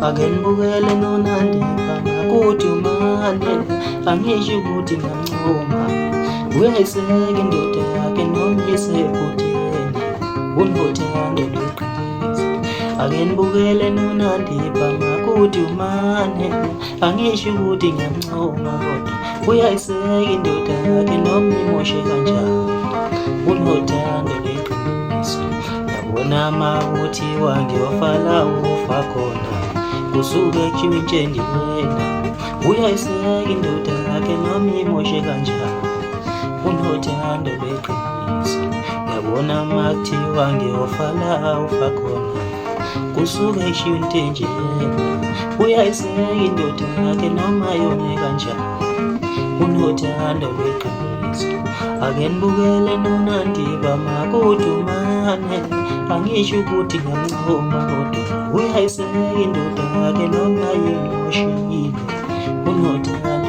Ake nibukele noNandipha makudumane, angisho ukuthi ngiyancoma. Uyayiseka indoda yakhe noma isephutheni, unothando lweqiniso. Ake nibukele noNandipha makudumane, angisho ukuthi ngiyancoma kodwa uyayiseka indoda yakhe noma imoshe kanjani, unothando lweqiniso. Yabona makuthiwa ngiyofala ufa khona, kusuke kushintshe njena. Uyayiseka indoda yakhe noma imoshe kanjani, unothando lweqiniso. Yabona makuthiwa ngiyofala ufa khona, kusuke kushintshe njena. Uyayiseka indoda yakhe noma yone kanjani, unothando lweqiniso. Ake nibukele noNandipha makudumane, angisho ukuthi ngiyancoma kodwa uyayiseka indoda yakhe noma yimoshile, unothando.